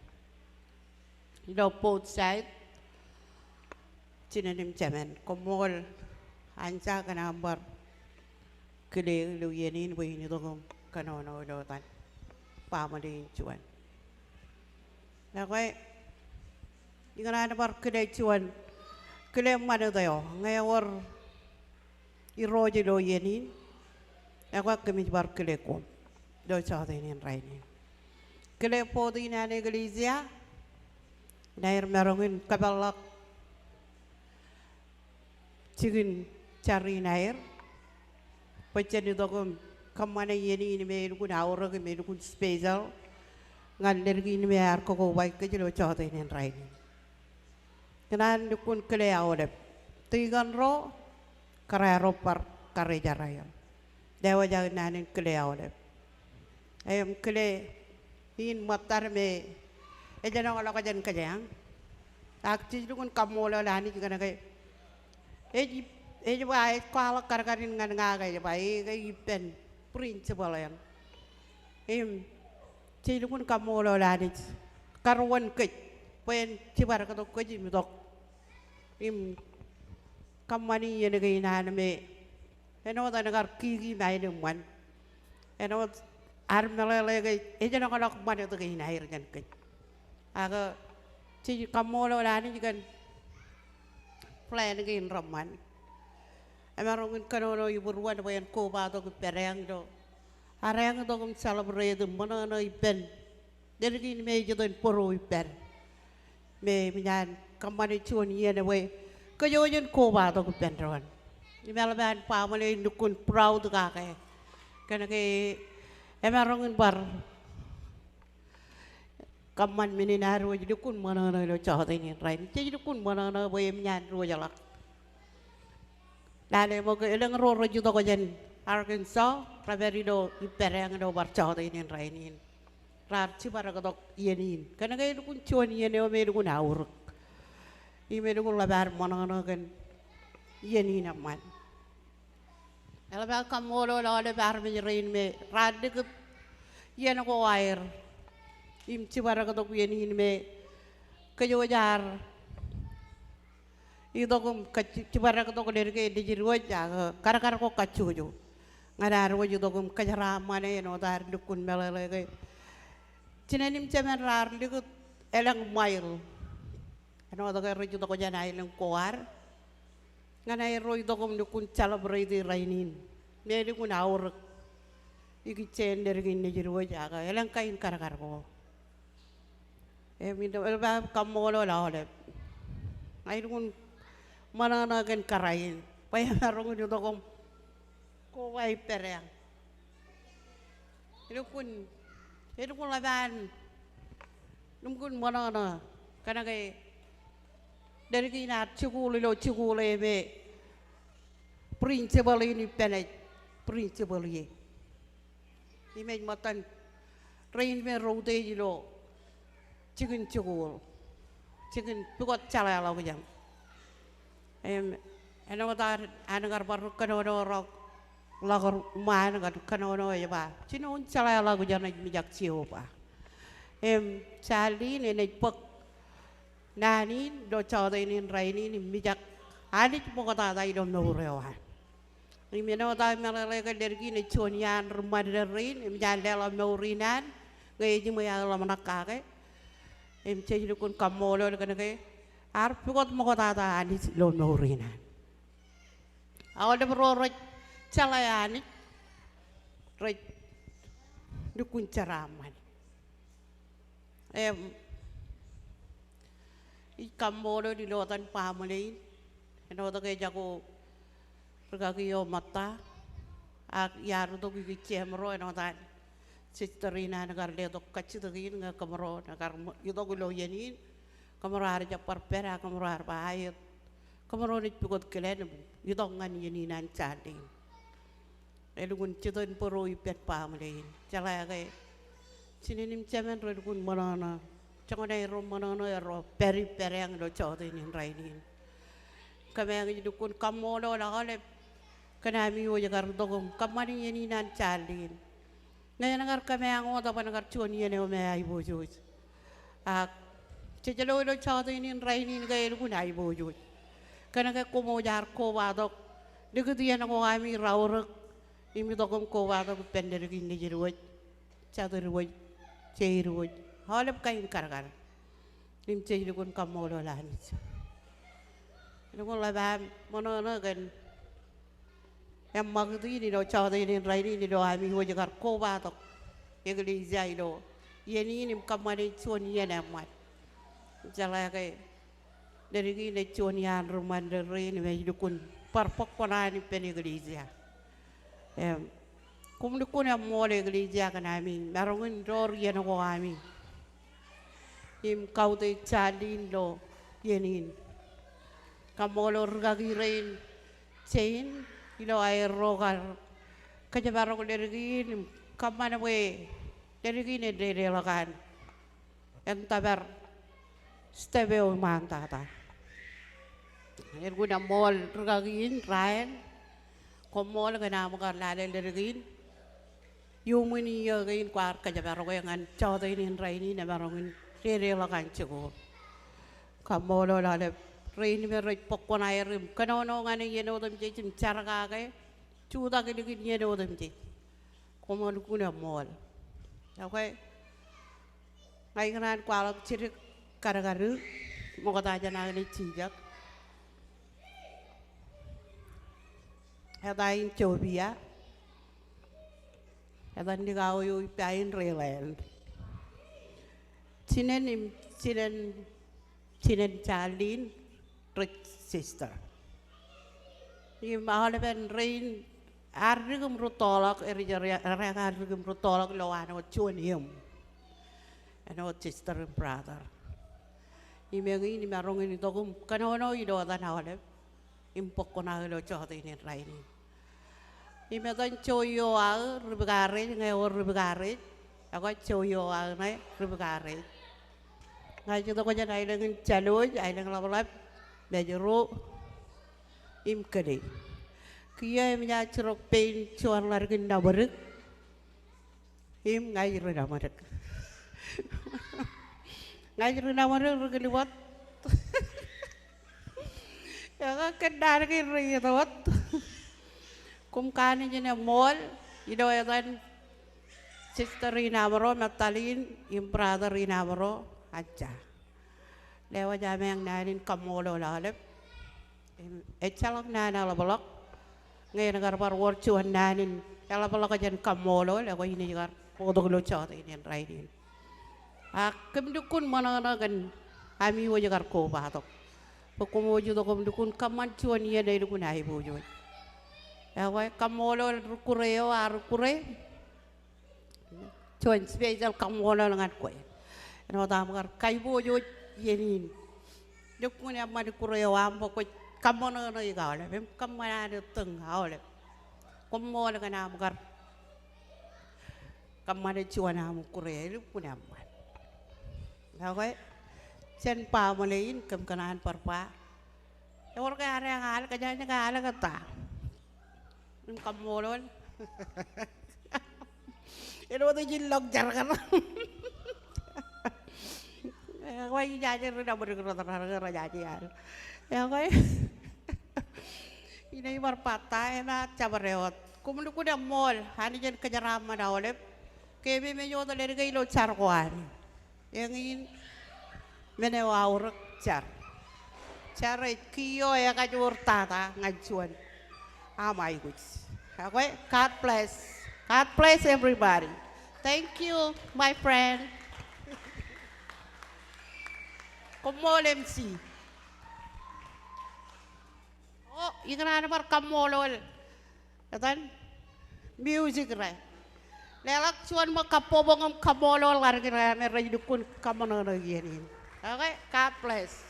Ilo both side, jinen im jemān. Koṃṃool Anja kōn aṃ bar kile eō ilo iien in bwe in itok im kōnono ilo etan baaṃle in juon. Ekwe, ikōṇaan bar kile juon kile ṃanit eo ñe ewōr irooj ilo iien in, ekwe kōmij bar kile koṃ ilo jọteen in rainin. Kile board in an eklejia, inaaj maroñ in kōpeḷḷọk jikin jar in aer bwe jen itok im kōṃṃane iien in me elukkuun aorōk im elukkuun special ñan ledik in me ear kakobaik kōj ilo jọteen in rainin. Ikōṇaan lukkuun kile aolep. Tikōn ro, kōrā ro bar karijeraer. Lewōj aō naan in kile aolep. Im kile in ṃōttad me ejenoḷọk jān kōjeañ. Ak jej lukkuun kaṃṃoolol Anij kōn ke ej, ej ba ej kwaḷọk kadkadin ñan ña ke ej ba e ke ippān principal eṇ. Im jej lukkuun kaṃṃoolol Anij kar wōn kōj bwe en jibadektok kōj im itok im kōṃṃani iien kein an me āinwōt en kar kiki ṃae eṃṃan. Āinwōt ad meḷeḷe ke ej ḷōmṇak ṃanit kein aer jān kōj. Ak jej kaṃṃoolol Anij kōn plan kein reṃṃan. Emaroñ in kōnono ibūruon bwe en kobatok ippād eañ ilo ad eañ itok im celebrate im ṃōṇōṇō ippān leddik in me ej itok in bōro ippād. Me eṃōj an kōṃṃane juon iien bwe kōj wōj en kobatok ippān doon. Im eḷap an baaṃle in lukkuun proud kake. Kōnke emaroñ in bar kōṃṃan men in ad wōj lukkuun ṃōṇōṇō ilo jota in rainin. Jej lukkuun ṃōṇōṇō bwe eṃōj an diwōjḷọk. Lale ṃōk elōñ ro rej itok jān Arkansas, rej pād ilo ippād eañ ilo bar jota in rainin. Raar jibadektok iien in. Kōnke elukkuun juon iien eo me elukkuun aorōk. Im elukkuun ḷap ad ṃōṇōṇō kōn iien in eṃṃan. Eḷap aō kaṃṃoolol aolep armej rein me raar likūt iien ko aer im jibadektok iien in me kōj wōj ar itok im kōj jibadektok leddik in nejid wōj ak kadkad ko kajjojo. Ñan ad wōj itok im kōjeraaṃṃane āinwōt ad lukkuun meḷeḷe ke jinen im jemān raar likūt elōñ ṃail. Āinwōt ke rej itok jān aelōñ ko ad. Ñan aerro itok im lukkuun celebrate rainin. Me lukkuun aorōk ikijjeen leddik in nejid wōj ak elōñ kain kadkad ko. Im ilo eḷap aō kaṃṃoolol aolep. Ña ilukkuun ṃōṇōṇō kōn kōrā in bwe emaroñ in itok im koba ippād eañ. Elukkuun, elukkuun ḷap an lukkuun ṃōṇōṇō kōnke leddik in ad jikuuḷ ilo jikuuḷ e me principal in ippān ej principal ie. Im ej ṃōttan rein me routej ilo jikin jikuuḷ, jikin pukot jeḷāḷọkjeṇ. Im āinwōt an kar bar kōnono ro ḷọk ṃaan kōn kōnono ej ba, jinoin jeḷāḷọkjeṇ ej mijak Jeova. Im Charlene enaaj bōk naan in ilo jota in rainin im mijak Anij ṃoktata ilo mour eo an. Im āinwōt aō meḷeḷe ke leddik in ej juon iaan ri ṃandeḷ rein im ej an leḷọk mour in an ñe ejiṃwe aō ḷōmṇak kake. Im jej lukkuun kaṃṃoolol kōnke ear pukot ṃoktata Anij ilo mour in an. Aolep ro rej jeḷā Anij rej lukkuun jeraaṃṃan. Im ij kaṃṃoolol ilo etan baaṃle in āinwōt ke ejako rikaki eo ṃōtta ak iar itok ikijjien ro āinwōt an sister in an kar letok kajjitōk in ñe kōmro en kar itok ilo iien in. Kōmro ar jab bar pād ak kōmro ar ba aet. Kōmro naaj pukot kilen im itok ñan iien in an Sunday in. Elukkuun jitōnbōro ippān baaṃle in. Jeḷā ke jinen im jemān relukkuun ṃōṇōṇō. Joñan aerro ṃōṇōṇō erro pād ippād eañ ilo jota in rainin. Kōm ej lukkuun kaṃṃoolol aolep kōn ami wōj kar itok im kōṃṃani iien in an Sunday in. Ñe en kar kōmeañ wōt eban kar juon iien eo me aiboojoj. Ak jej lo ilo jota in rainin ke elukkuun aiboojoj. Kōnke koṃ wōj ar kobatok likūt iien ko ami raorōk im itok im kobatok ippān leddik in nejid wōj, jatid wōj, jeid wōj, aolep kain kadkad. Im jej lukkuun kaṃṃoolol Anij. Elukkuun ḷap aṃ ṃōṇōṇō kōn eṃṃakūt in ilo jota in rainin ilo ami wōj kar kobatok eklejia ilo iien in im kōṃṃane juon iien eṃṃan. Jeḷā ke leddik in ej juon iaan ri ṃandeḷ rein im ej lukkuun bar bōk kuṇaan ippān eklejia. Im koṃ lukkuun eṃṃool eklejia kōn ami maroñ in door iien ko ami im kautiej Charlene ilo iien in. Kaṃṃoolol rikaki rein Jane ilo aerro kar kōjparok leddik in im kōṃṃan bwe leddik in en dedeḷọk an en tōpar step eo iṃaantata. Elukkuun eṃṃool rikaki in Ryan, koṃṃool kōn aṃ kar lale leddik in iuṃwin iiō kein kwaar kōjparoke ñan jota in rainin emaroñ in dedeḷọk an jikuuḷ. Kaṃṃoolol aolep rein me rej bōk kuṇaer im kōnono ñan iien otemjej im jar kake jutak ilikin iien otemjej. Koṃ lukkuun eṃṃool. Ekwe, ña ikōṇaan kwaḷọk jidik kadkadū ṃokta jān aō naaj jiljak. Eta in Jovia. Etan likao eo ippa in Reland. Jinen im jinen, jinen Charlene rej sister. Im aolepen rein ear dik im rūttoḷọk, ear dik im rūttoḷọk ilo an wōt juon eṃ. Āinwōt sister im brother. Im eñin imaroñ in itok im kōnono ilo etan aolep im bōk kuṇaō ilo jota in in rainin. Im etan jo eo aō Ribika Rej, ñe ewōr Ribika Rej, ekwe jo eo aō ṇe Ribika Rej. Ña ij itok jān aelōñ in Jālwōj, aelōñ ḷapḷap, Mājro, im Kōlei. Kiiō eṃōj aō jirok pein juon ḷaddik in Nabōdik. Im ña ij ri Nabōdik. Ña ij ri Nabōdik ri kilbōt. Ekwe kōn naan kein rej itok wōt. Koṃ kanooj in eṃṃool ilo etan sister in amro, Magdalene, im brother in amro, Anja. Lewōj ameañ naan in kaṃṃoolol aolep. Im ejjeḷọk naan eḷapḷọk. Ñe en kar bar wōr juon naan in eḷapḷọk jān kaṃṃoolol, ekwe in ej kar bōktok ilo jota in in rainin. Ak kōm lukkuun ṃōṇōṇō kōn ami wōj kar kobatok. Bwe koṃ wōj itok im lukkuun kōṃṃan juon iien elukkuun aiboojoj. Ekwe kaṃṃoolol ri kure eo, a ri kure. Juon special kaṃṃoolol ñan kwe. Āinwōt aṃ kar kaiboojoj iien in. Lukkuun eṃṃan kure eo aṃ bwe kwōj kōṃṃōṇōṇōik aolep im kōṃṃan an ettōñ aolep. Koṃṃool kōn aṃ kar kōṃṃane juon aṃ kure, elukkuun eṃṃan. Ekwe, jān baaṃle in kōm kōṇaan bar ba, ewōr ke adeañ al, kōjañjañ ke al ke ta? Im kaṃṃoolol. Āinwōt ej ilọk jar kar. Ekwe, ijaje ri Nabōdik rej jaje al. Ekwe, inaaj bar ba ta, enaaj jabdewōt. Koṃ lukkuun eṃṃool Anij en kōjeraaṃṃan aolep. Ke ememej wōt ledik ilo jar ko an. Eñin men eo aorōk jar. Jar ej kiiō ekajoor tata ñan juon aṃ aikuj. Ekwe, God bless. God bless everybody. Thank you, my friend. Koṃṃool M C. O, ikōṇaan bar kaṃṃoolol etan music ro. Leḷọk juon ṃōk kabbokbok im kaṃṃoolol ḷaddik ro me rej lukkuun kōṃṃōṇōṇōik iien in. Okay, God bless.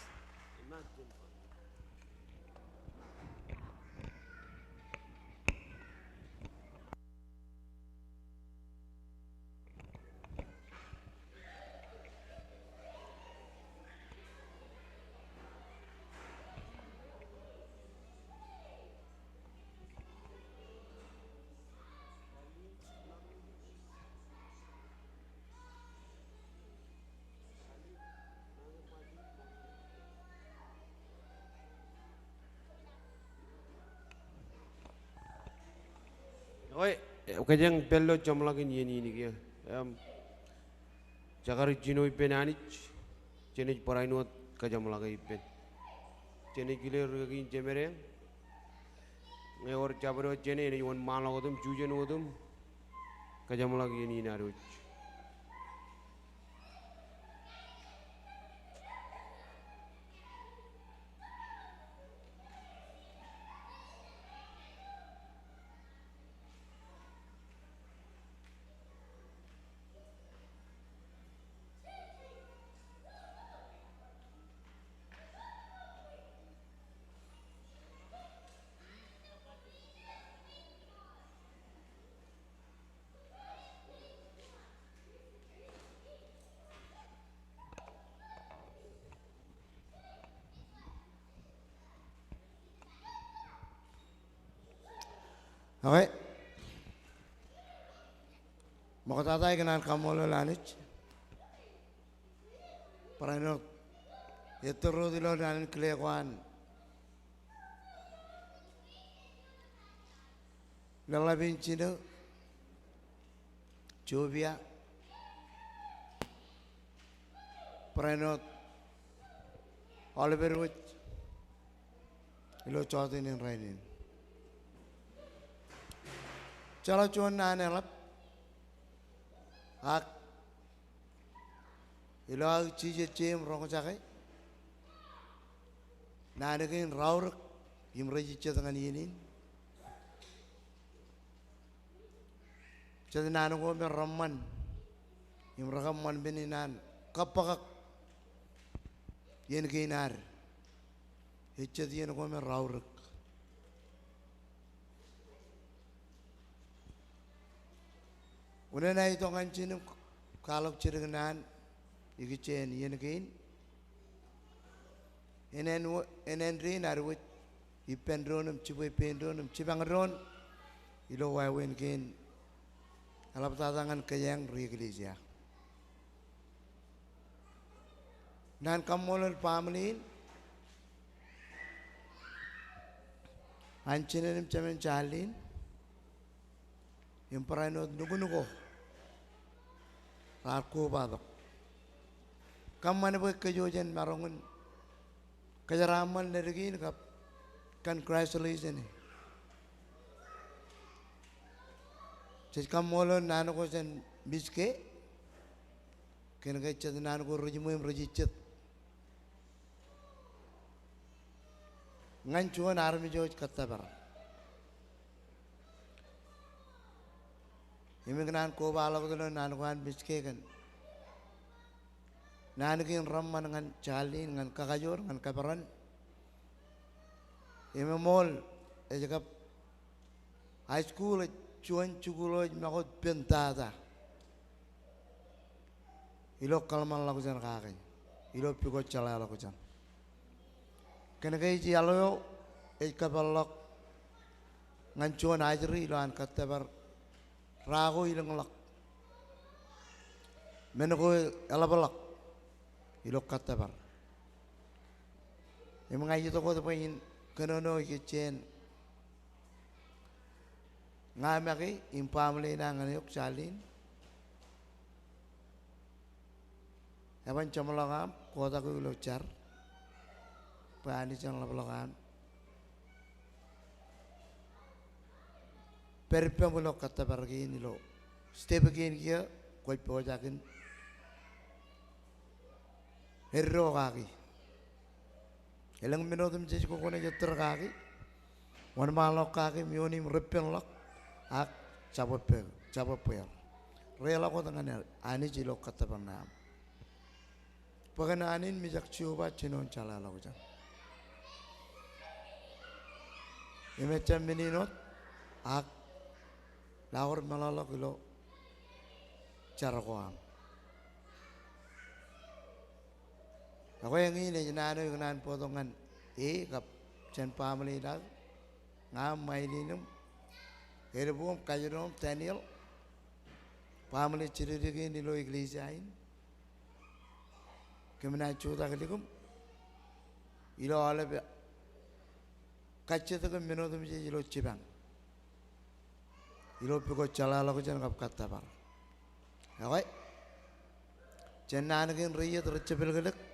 Ekwe, kōjeañ pād ilo jeṃḷọkin iien in kiiō. Im, jekar jino ippān Anij, jenaaj barāinwōt kajeṃḷọke ippān. Jenaaj kile ri kaki in jemedeañ. Ñe ewōr jabdewōt jāne enaaj wōnṃaanḷọk wōt im jujen wōt im kajeṃḷọk iien in ad wōj. Okay. Ṃoktata ikōṇaan kaṃṃoolol Anij. Barāinwōt Ettōr wōt ilo naan in kile ko an lōḷḷap in jinō, Jovia, barāinwōt aolepād wōj ilo jota in rainin. Jeḷā juon naan eḷap, ak ilo aō jijet jeim roñjake, naan kein raorōk im rej jet ñan iien in. Jet naan ko me reṃṃan im rekōṃṃan men in an kabbōkak iien kein ad. Ej jet iien ko me raorōk. Unin aō itok ñan ijin im kwaḷọk jidik naan ikijjien iien kein. Enān, enān dein ad wōj ippān doon im jibwe pein doon im jipañ doon ilo wāween kein eḷaptata ñan kōjeañ ri eklejia. Naan kaṃṃoolol baaṃle in an jinen im jemān Charlene im barāinwōt nukun ko raar kobatok. Kōṃṃan bwe kōj jen maroñ in kōjeraaṃṃan ledik in kab congratulation e. Jej kaṃṃoolol naan ko jān Miss K. Kōnke jet naan ko rej ṃōj im rej jet ñan juon armej eo ej kōttōpar. Im ikōṇaan kobaḷọk ilo naan ko an Miss K kōn naan kein reṃṃan ñan Charlene ñan kakajoor, ñan kōperan. Im eṃool ej kab high school ej juon jikuuḷ eo ej make wōt pen tata ilo kōḷmānḷọkjeṇ kake, ilo pukot jeḷāḷọkjeṇ. Kōnke ej iaḷ eo ej kōpeḷḷọk ñan juon ajri ilo an kōttōpar ra ko ilōñḷọk. Men ko eḷapḷọk ilo kōttōpar. Im ña itok wōt bwe in kōnono ikijjien ña make im baaṃle in ñan eok Charlene. Eban jeṃḷọk aṃ kotak ilo jar bwe Anij en ḷapḷọk aṃ pād ippaṃ ilo kōttōpar kein ilo step kein kiiō kwōj pojak in eddo kaki. Elōñ men otemjej ko kwōnaaj ettōr kaki, wōnṃaanḷọk kaki im iioon im repenḷọk ak jabwe, jabwe bweer. Reḷọk wōt ñan Anij ilo kōttōpar ṇe aṃ. Bwe kōn Anij mijak Jeova jinoin jeḷāḷọkjeṇ. Im ejjab men in wōt ak lọk wōt meḷọkḷọk ilo jar ko aṃ. Ekwe eñin ej naan eo ikōṇaan bōktok ñan e kab jān baaṃle in aō, ña im Mailin im Elbu im Kajedo im Daniel, baaṃle jidikdik in ilo eklejia in. Kōm naaj jutak likum ilo aolep kajjitōk im men otemjej ilo jipañ ilo pukot jeḷāḷọkjeṇ kab kōttōpar. Ekwe, jān naan kein reiiet rej jepelōklōk.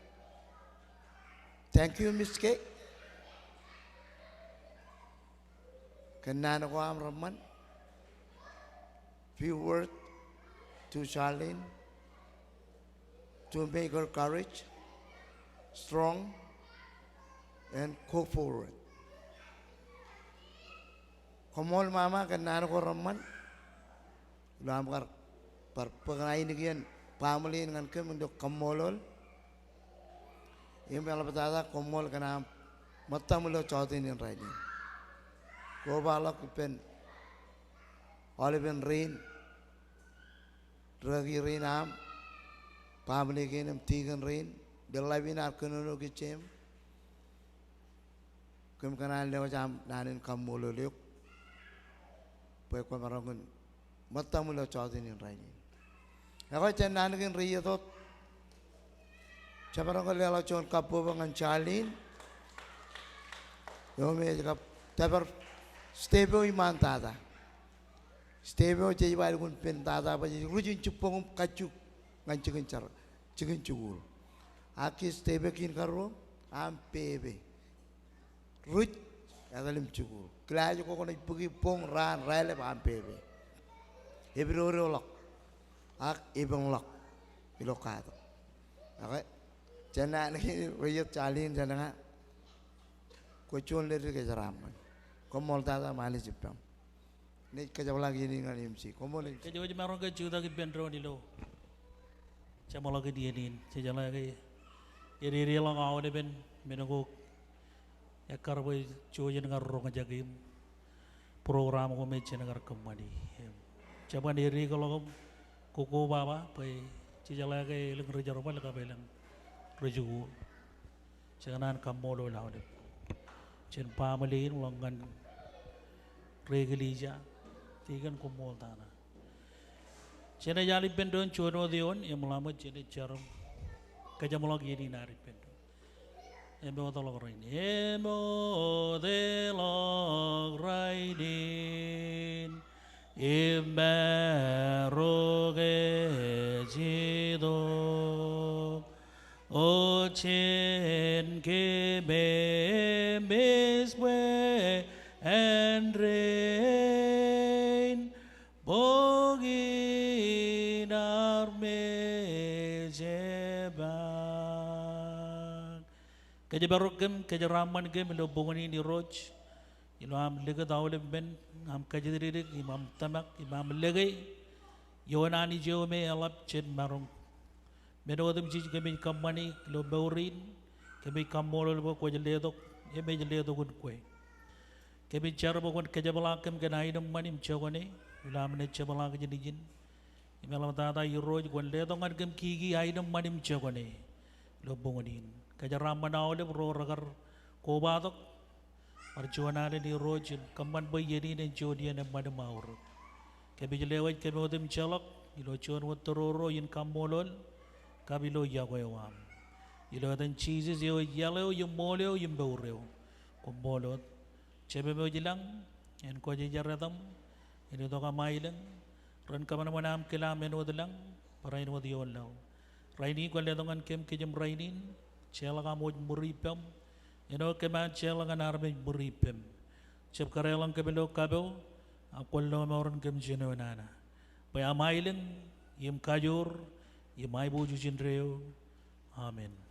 Thank you, Miss K. Kōn naan ko aṃ reṃṃan. Few words to Charlene to make her courage strong and go forward. Koṃṃool ṃaṃa kōn naan ko reṃṃan. Ilo aṃ kar bar bōk ainikien baaṃle in ñan kōm ilo kaṃṃoolol im eḷaptata koṃṃool kōn aṃ ṃōttaṃ ilo jota in rainin. Kobaḷọk ippān aolepen rein, rūkaki rein aṃ, baaṃle kein im tikōn rein, ilo ḷap in ear kōnono ikijjien. Kōm kōṇaan lewōj aṃ naan in kaṃṃoolol eok bwe kwōmaroñ in ṃōttaṃ ilo jota in rainin. Ekwe jān naan kein reiiet wōt Jemaroñ ke leḷọk juon kabbokbok ñan Charlene. Eo me ej kab tōpar step eo iṃaan tata. Step eo jej ba lukkuun pen tata bwe jej ruj in jibboñ im kajju ñan jikin jar, jikin jikuuḷ. Ak ke step kein karuo, aṃ pepe. Ruj, etal im jikuuḷ. Kilaaj ko kwōnaaj bōki boñ raan raelep aṃ pepe. Epidodoḷọk. Ak epeñḷọk. Ilo katak. Okay. Jān an kein rej iiet Charlene jān ña. Kwōj juon ledik kōjeraaṃṃan. Koṃṃool tata im Anij ippaṃ. Naaj kajepḷaak iien in ñan M C. Koṃṃool. Kōj wōj maroñ ke jutak ippān doon ilo jeṃḷọkin iien in. Jejeḷā ke ededeḷọk aolepen men ko ekkar bwe jujen kar roñjake im program ko me jen kar kōṃṃani. Im jeban ededeḷọk im kokoba bwe jejeḷā ke elōñ ri jerbal kab elōñ ri jikuuḷ. Jen kōṇaan kaṃṃoolol aolep jān baaṃle in ḷọk ñan ri eklejia. Deacon, koṃṃool tata. Jenaaj al ippān doon juon wōt eoon im ḷak ṃōk jenaaj jar im kōjeṃḷọk iien in ad ippān doon. Emootḷọk rainin. Emootḷọk rainin. Im marok ej itok. O jen kememej bwe āindein bok in armej epaak. Kōjparok kōm, kōjeraaṃṃan kōm ilo boñōn in Irooj. Ilo aṃ likūt aolep men, aṃ kōjatdikdik, im aṃ tōmak, im aṃ lōke ioon Anij eo me eḷap jān maroñ. Men otemjej kōmij kōṃṃani ilo mour in, kōmij kaṃṃoolol bwe kwōj letok, im ej letok in kwe. Kōmij jar bwe kwōn kōjepḷaak kōm kōn aenōṃṃan im jokwane, ilo aṃ naaj jepḷaak jān ijin. Im eḷap tata Irooj kwōn letok ñan kōm kiki aenōṃṃan im jokwane ilo boñōn in. Kōjeraaṃṃan aolep ro rekar kobatok, bar juon alen Irooj im kōṃṃan bwe iien in en juon iien eṃṃan im aorōk. Kōmij lewōj kōm otemjeḷọk ilo juon wōt tōroro in kaṃṃoolol kab ilo yokwe eo aṃ. Ilo etan Jisōs eo ej iaḷ eo im ṃool eo im mour eo. Koṃṃool wōt. Jemem eo ilañ, en kwōjarjar etaṃ, en itok aṃ aelōñ, ren kōṃanṃan aṃ kōl aṃ āinwōt ilañ, barāinwōt ioon laḷ. Rainin kwōn letok ñan kōm kijem rainin, jeorḷọk aṃ wōj ṃuri ippaṃ, āinwōt kōm an jeorḷọk ñan armej ṃuri ippem. Jab kareḷọñ kōm ilo kapo, ak kwōn lọmọọren kōm jino nana. Bwe aṃ aelōñ, im kajoor, im aiboojoj indeeo. Amen.